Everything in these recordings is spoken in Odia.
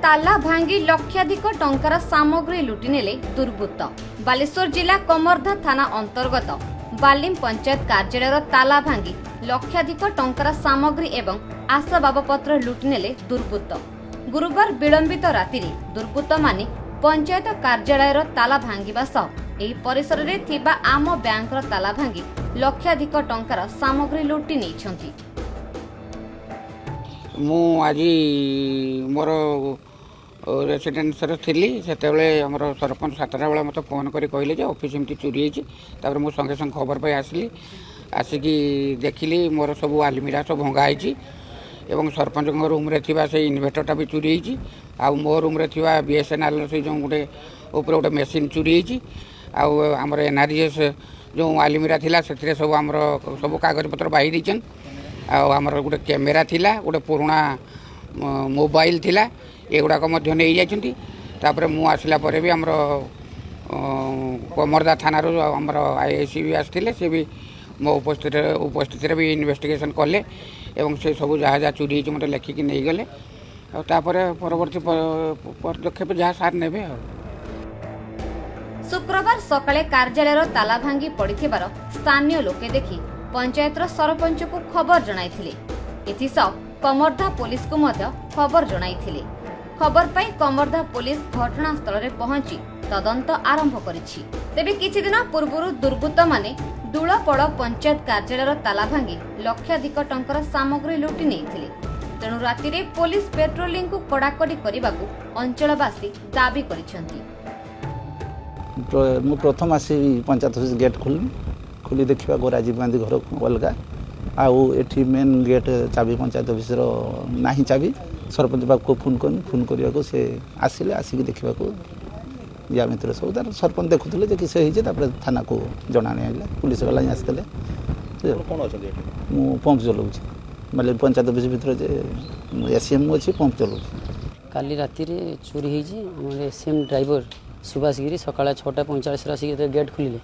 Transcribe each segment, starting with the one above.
ତାଲା ଭାଙ୍ଗି ଲକ୍ଷାଧିକ ଟଙ୍କାର ସାମଗ୍ରୀ ଲୁଟି ନେଲେ ଦୁର୍ବୃତ୍ତ। ବାଲେଶ୍ୱର ଜିଲ୍ଲା କମର୍ଦ୍ଧା ଥାନା ଅନ୍ତର୍ଗତ ବାଲିମ ପଞ୍ଚାୟତ କାର୍ଯ୍ୟାଳୟର ତାଲା ଭାଙ୍ଗି ଲକ୍ଷାଧିକ ଟଙ୍କାର ସାମଗ୍ରୀ ଏବଂ ଆସବାବପତ୍ର ଲୁଟି ନେଲେ ଦୁର୍ବୃତ୍ତ। ଗୁରୁବାର ବିଳମ୍ବିତ ରାତିରେ ଦୁର୍ବୃତ୍ତମାନେ ପଞ୍ଚାୟତ କାର୍ଯ୍ୟାଳୟର ତାଲା ଭାଙ୍ଗିବା ସହ ଏହି ପରିସରରେ ଥିବା ଆମ ବ୍ୟାଙ୍କର ତାଲା ଭାଙ୍ଗି ଲକ୍ଷାଧିକ ଟଙ୍କାର ସାମଗ୍ରୀ ଲୁଟି ନେଇଛନ୍ତି। ମୁଁ ଆଜି ମୋର ରେସିଡେନ୍ସରେ ଥିଲି। ସେତେବେଳେ ଆମର ସରପଞ୍ଚ 7ଟା ବେଳେ ମୋତେ ଫୋନ୍ କରି କହିଲେ ଯେ ଅଫିସ୍ ଏମିତି ଚୋରି ହେଇଛି। ତାପରେ ମୁଁ ସଙ୍ଗେ ସଙ୍ଗେ ଖବର ପାଇ ଆସିଲି। ଆସିକି ଦେଖିଲି, ମୋର ସବୁ ଆଲମିରା ସବୁ ଭଙ୍ଗା ହେଇଛି ଏବଂ ସରପଞ୍ଚଙ୍କ ରୁମ୍ରେ ଥିବା ସେଇ ଇନଭର୍ଟରଟା ବି ଚୋରି ହେଇଛି। ଆଉ ମୋ ରୁମ୍ରେ ଥିବା ବିଏସ୍ଏନ୍ଏଲ୍ର ସେଇ ଯେଉଁ ଗୋଟେ ଉପରେ ଗୋଟେ ମେସିନ୍ ଚୋରି ହେଇଛି। ଆଉ ଆମର ଏନ୍ଆର୍ଜିଏସ୍ ଯେଉଁ ଆଲମିରା ଥିଲା, ସେଥିରେ ସବୁ ଆମର ସବୁ କାଗଜପତ୍ର ବାହି ଦେଇଛନ୍ତି। ଆଉ ଆମର ଗୋଟେ କ୍ୟାମେରା ଥିଲା, ଗୋଟେ ପୁରୁଣା ମୋବାଇଲ ଥିଲା, ଏଗୁଡ଼ାକ ମଧ୍ୟ ନେଇଯାଇଛନ୍ତି। ତାପରେ ମୁଁ ଆସିଲା ପରେ ବି ଆମର କମର୍ଦା ଥାନାରୁ ଆମର ଆଇଆଇସି ବି ଆସିଥିଲେ। ସେ ବି ମୋ ଉପସ୍ଥିତିରେ ବି ଇନଭେଷ୍ଟିଗେସନ୍ କଲେ ଏବଂ ସେ ସବୁ ଯାହା ଯାହା ଚୋରି ହେଇଛି, ମୋତେ ଲେଖିକି ନେଇଗଲେ। ଆଉ ତାପରେ ପରବର୍ତ୍ତୀ ପଦକ୍ଷେପ ଯାହା ସାର୍ ନେବେ ଆଉ। ଶୁକ୍ରବାର ସକାଳେ କାର୍ଯ୍ୟାଳୟର ତାଲା ଭାଙ୍ଗି ପଡ଼ିଥିବାର ସ୍ଥାନୀୟ ଲୋକେ ଦେଖି ପଞ୍ଚାୟତର ସରପଞ୍ଚକୁ ଖବର ଜଣାଇଥିଲେ। ଏଥିସହ କମର୍ଦ୍ଧା ପୋଲିସକୁ ମଧ୍ୟ ଖବର ଜଣାଇଥିଲେ। ଖବର ପାଇ କମର୍ଦ୍ଧା ପୋଲିସ ଘଟଣାସ୍ଥଳରେ ପହଞ୍ଚି ତଦନ୍ତ ଆରମ୍ଭ କରିଛି। ତେବେ କିଛିଦିନ ପୂର୍ବରୁ ଦୁର୍ବୃତ୍ତମାନେ ଦୂଳପଡ଼ ପଞ୍ଚାୟତ କାର୍ଯ୍ୟାଳୟର ତାଲା ଭାଙ୍ଗି ଲକ୍ଷାଧିକ ଟଙ୍କାର ସାମଗ୍ରୀ ଲୁଟି ନେଇଥିଲେ। ତେଣୁ ରାତିରେ ପୋଲିସ ପେଟ୍ରୋଲିଂକୁ କଡ଼ାକଡ଼ି କରିବାକୁ ଅଞ୍ଚଳବାସୀ ଦାବି କରିଛନ୍ତି। ମୁଁ ପ୍ରଥମ ଆସି ପଞ୍ଚାୟତ ଅଫିସ୍ ଗେଟ୍ ଖୋଲିଲି। ଖୋଲି ଦେଖିବାକୁ ରାଜୀବ ଗାନ୍ଧୀ ଘର ଅଲଗା, ଆଉ ଏଠି ମେନ୍ ଗେଟ୍ ଚାବି ପଞ୍ଚାୟତ ଅଫିସର ନାହିଁ। ଚାବି ସରପଞ୍ଚ ପାଖକୁ ଫୋନ୍ କଲି। ଫୋନ୍ କରିବାକୁ ସେ ଆସିଲେ। ଆସିକି ଦେଖିବାକୁ ୟା ଭିତରେ ସବୁ ତାର ସରପଞ୍ଚ ଦେଖୁଥିଲେ ଯେ କିସ ହେଇଛି। ତାପରେ ଥାନାକୁ ଜଣାଣି ଆଇଲା, ପୁଲିସ ବାଲା ହିଁ ଆସିଥିଲେ। ଆପଣ କ'ଣ ଅଛନ୍ତି ଏଠି? ମୁଁ ପମ୍ପ ଚଲାଉଛି, ମାନେ ପଞ୍ଚାୟତ ଅଫିସ ଭିତରେ ଯେ ଏସିଏମ୍ ଅଛି, ପମ୍ପ ଚଲାଉଛି। କାଲି ରାତିରେ ଚୋରି ହେଇଛି। ଆମର ଏସିଏମ୍ ଡ୍ରାଇଭର ସୁଭାଷ ଗିରି ସକାଳ 6ଟା 45ରେ ଆସିକି ଯେତେବେଳେ ଗେଟ୍ ଖୋଲିଲେ,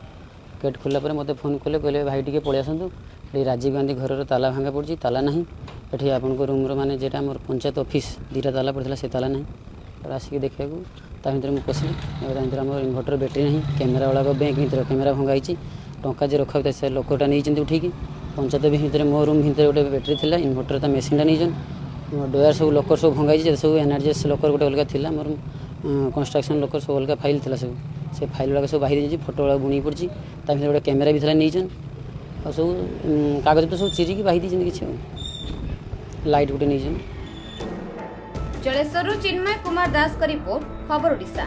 ଗେଟ୍ ଖୋଲିଲା ପରେ ମୋତେ ଫୋନ୍ କଲେ। କହିଲେ, ଭାଇ, ଟିକେ ପଳେଇ ଆସନ୍ତୁ ଏଠି, ରାଜୀବ ଗାନ୍ଧୀ ଘରର ତାଲା ଭାଙ୍ଗା ପଡ଼ିଛି, ତାଲା ନାହିଁ ଏଠି। ଆପଣଙ୍କ ରୁମ୍ର, ମାନେ ଯେଟା ଆମର ପଞ୍ଚାୟତ ଅଫିସ୍, ଦୁଇଟା ତାଲା ପଡ଼ିଥିଲା, ସେ ତାଲା ନାହିଁ। ତାପରେ ଆସିକି ଦେଖିବାକୁ ତା ଭିତରେ ମୁଁ ପଶିଲି। ତା ଭିତରେ ଆମର ଇନଭର୍ଟର ବ୍ୟାଟେରୀ ନାହିଁ, କ୍ୟାମେରା ଗୁଡ଼ାକ, ବ୍ୟାଙ୍କ ଭିତରେ କ୍ୟାମେରା ଭଙ୍ଗା ହେଇଛି, ଟଙ୍କା ଯେ ରଖା ହୋଇଥିଲା ସେ ଲୋକଟା ନେଇଛନ୍ତି ଉଠେଇକି। ପଞ୍ଚାୟତ ଅଫିସ୍ ଭିତରେ ମୋ ରୁମ୍ ଭିତରେ ଗୋଟେ ବ୍ୟାଟେରୀ ଥିଲା, ଇନଭର୍ଟର ତା ମେସିନ୍ଟା ନେଇଛନ୍ତି। ଡ୍ରୟାର ସବୁ ଲକର ସବୁ ଭଙ୍ଗା ହେଇଛି। ସବୁ ଏନ୍ଆର୍ଜିଏସ୍ ଲକର ଗୋଟେ ଅଲଗା ଥିଲା, ମୋର କନଷ୍ଟ୍ରକ୍ସନ୍ ଲକର ସବୁ ଅଲଗା ଫାଇଲ୍ ଥିଲା ସବୁ, ସେ ଫାଇଲ୍ ଗୁଡ଼ାକ ସବୁ ବାହାରି ଯାଇଛି, ଫଟୋ ଗୁଡ଼ାକ ବୁଣିକି ପଡ଼ିଛି। ତା ଭିତରେ ଗୋଟେ କ୍ୟାମେରା ବି ଥିଲା, ନେଇଛନ୍ତି। ଆଉ ସବୁ କାଗଜପତ୍ର ସବୁ ଚିରିକି ବାହି ଦେଇଛନ୍ତି କିଛି, ଆଉ ଲାଇଟ୍ ଗୋଟେ ନେଇଛନ୍ତି। ଜଳେଶ୍ୱରରୁ ଚିନ୍ମୟ କୁମାର ଦାସଙ୍କ ରିପୋର୍ଟ, ଖବର ଓଡ଼ିଶା।